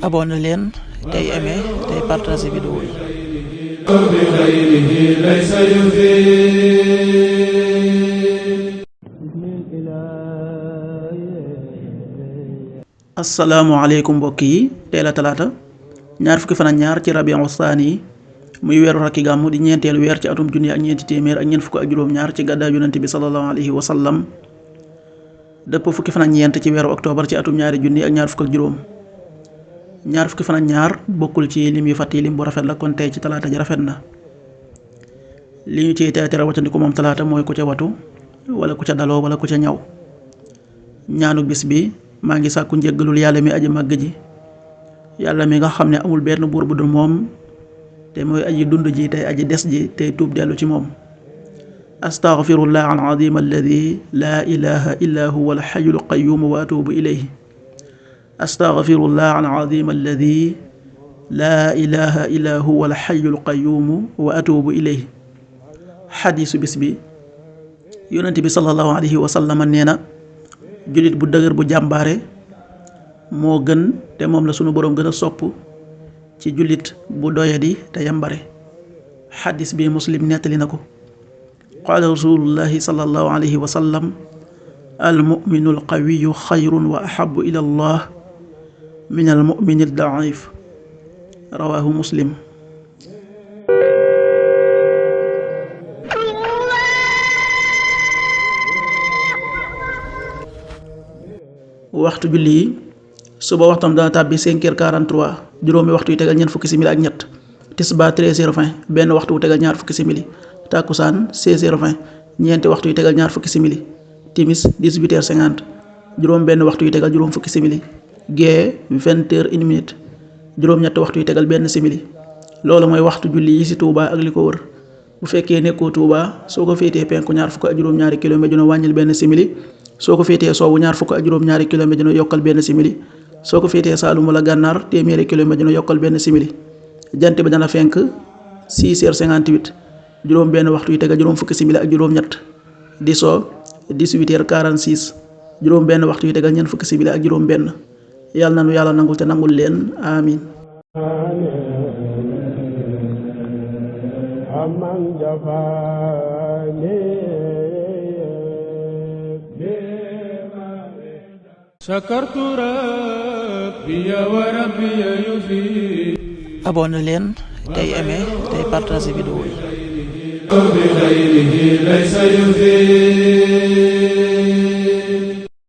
abonné leen tey aimé tey partagé vidéo yi. asalaamaaleykum mbokk yi tey la talaata ñaar fukki fan ak ñaar ci rabiul saani yi muy weeru rakki gàmmu di ñeenteelu weer ci atum junni ak ñeenti téeméer ak ñeent fukk ak juróom-ñaar ci gàddaay yonent bi sallallahu alayhi wa sallam dëpp fukki fan ak ñeent ci weeru octobre ci atum ñaari junni ak ñaar fukk ak juróom. ñaar fukki fan ak ñaar bokkul ci lim yu fàtti lim bu rafet la kon tey ci talaata ji rafet na. li ñu ciy teetera waccandiku moom talaata mooy ku ca watu wala ku ca daloo wala ku ca ñaw. ñaanu bis bi maa ngi sàkku njéggalul yàlla mi aji màgg ji, yàlla mi nga xam ne amul benn buur bu dul moom te mooy aji dund ji tey aji des ji tey tuub dellu ci moom. astaghfirullah al azim alladi laa ilaha illa huwa al hayyul qayyum wa atubu ilayhi. astaghfirullah al azim alladi laa ilaha illa huwa al hayyul qayyum wa atubu ilayhi. xadiisu bis bi yonent bi sallallahu alayhi wa sallam nee na jullit bu dëgër bu jàmbaare moo gën te moom la sunu boroom gën a sopp ci jullit bu doyadi te yambare. xadis bi muslim nettali na ko. qaala rasulullahi sallallahu alayhi wa sallam al muminu al qawiyu xayrun wa ahabu ila allah min al mumini al daif. rawahu muslim. waxtu julli yi suba waxtam dana tàbbi 5h43 juróomi waxtu yu tegal ñeent fukki simili ak ñett. tisbaar 13h20 benn waxtu wu tegal ñaar fukki simili. takkusaan 16h20 ñeenti waxtu yu tegal ñaar fukki simili. timis 18h50 juróom benn waxtu yu tegal juróom fukki simili. gee 20h01 juróom ñett waxtu yu tegal benn simili. loolu mooy waxtu julli yi ci Touba ak li ko wër. bu fekkee nekkoo Touba soo ko féetee penku ñaar fukk ak juróom-ñaari kilomètre dina wàññil benn simili. soo ko féetee soowu ñaar fukk ak juróom-ñaari kilomètre dina yokkal benn simili. soo ko féetee Saalum wala Gànnaar téeméeri kilomètre dina yokkal benn simili. jant bi dana fenk 6h58 juróom benn waxtu yu tegal juróom fukki simili ak juróom ñett. di soo 18h46 juróom benn waxtu yu tegal ñeent fukki simili ak juróom benn. yàlla na nu yàlla nangul te nangul leen amin. abonné leen tey aimé tey partagé vidéo yi.